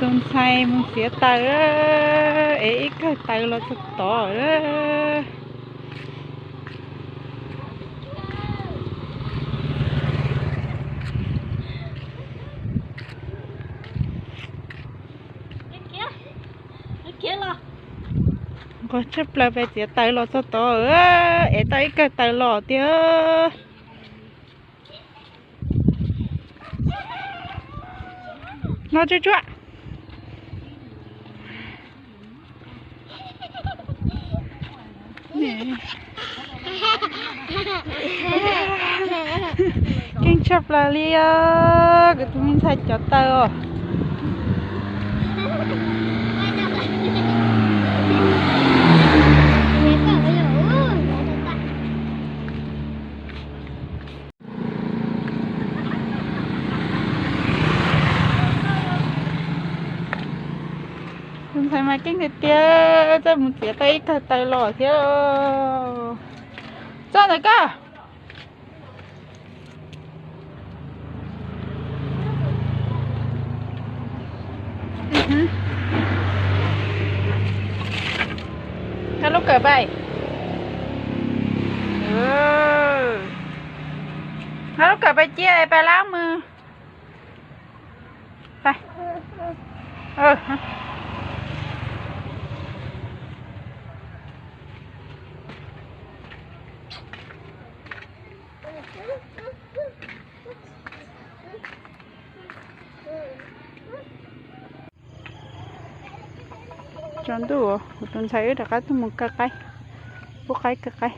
Tus ntxhais mus txiav taws, es ib kawm taws los txog tod. Nquag tshaj plaws pes txiav taws los txog tod, es tau ib kawm taws los tiag. No tsuag tsuag. Keej tshaj plaws li os, kuv tus me ntxhais cov taws os. Tus ntxhais mas keej tiag tiag, txawj mus txiav tau ib kawm taws los thiab. Txoj ntawd koj. Hab lub kawm pais, hab lub kawm pais cia pais lab mws. Tsaus ntuj, kuv tus ntxhais wb rov qab tuaj mus kaw qaib, pub qaib kaw qaib.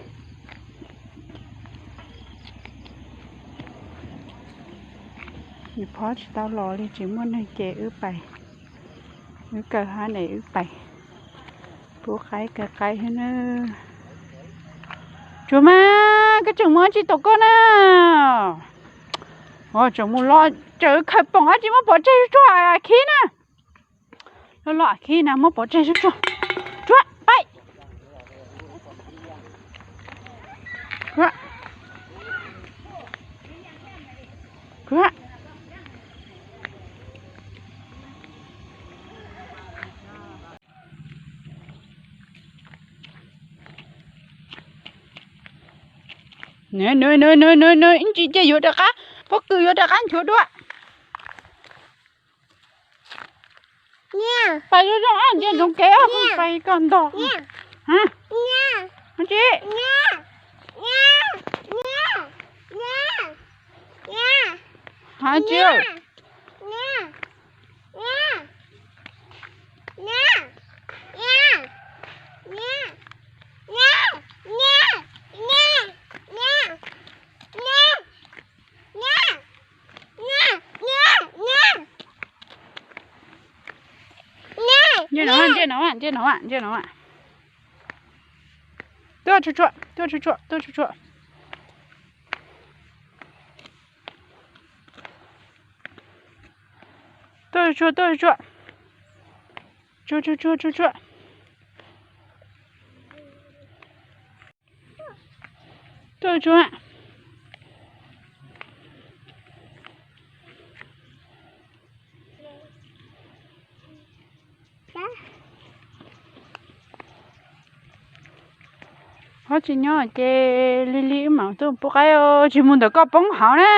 Niam phob tsis tau los li, tsis muaj neeg ces wb pais, wb kaw hab ne wb pais pub qaib kaw qaib thiab na. Tsuag mas, koj tseem mus dab tsi tom koj na? Tseem mus los tseem khaws poom dab tsi muab pov tseg tsuag khib na. Los los khib na muab pov tseg tsuag. Tsuag, pais. Nws, nws, nws, nws, nws, nws ib ntsis ces yuav rov qab, pob kws yuav rov qab nchuav dua. Pais zoo zoo, ntsia ntsoov kev, pais kom ntog. Tsi, tsi. Ntsia no, ntsia no, ntsia no, ntsia no. Tuaj tsuag tsuag, tuaj tsuag tsuag, tuaj tsuag tsuag. Tuaj tsuag tsuag, tuaj tsuag tsuag. Tsuag tsuag tsuag, tsuag tsuag. Tuaj tsuag. Ho tsis nyob ces lig lig wb mam tuaj pub qaib, tsis mus ntawm koj poob hauv na.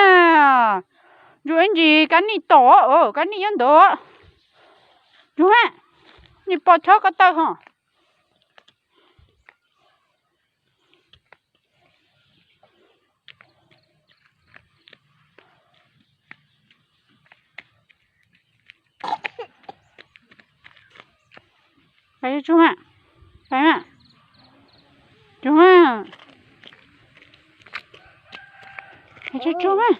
Ntsuag ib ntsis kab nij tom, kab nij nyob ntawd. Ntsuag, nij pom chob ko taw ho. Pais tsuag, pais, tsuag, pais tsuag.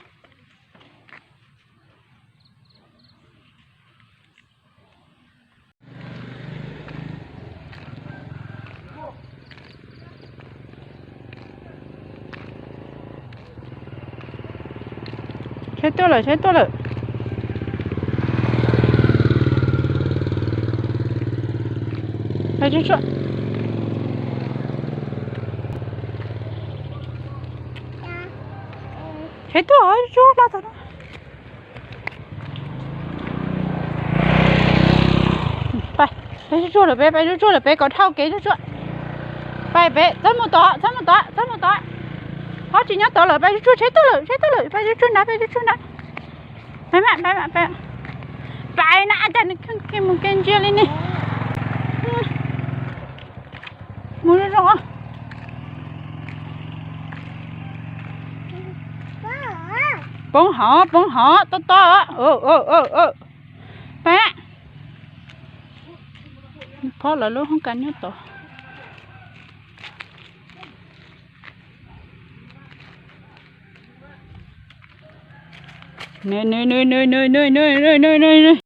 Saib tuaj lawm, saib tuaj lawm. Saib tuaj, tsuag los tom no. Pais zuj zus lawm peb, pais zuj zus lawm peb kom dhau kev zuj zus. Pais peb, txhob mus tod, txhob mus tod, txhob mus tod. Ho tsis nyob tod lawm, pais zuj zus, tsheb tuaj lawm, tsheb tuaj lawm, pais zuj zus nrad, pais zuj zus nrad. Pais mas, pais mas, pais. Pais na, cas nws kev mus kev ntsia li ne. Mus zoo zoo. Poob hov, poob hov, tob tob. Pais. Phob lawv lub hoob kas nyob tod.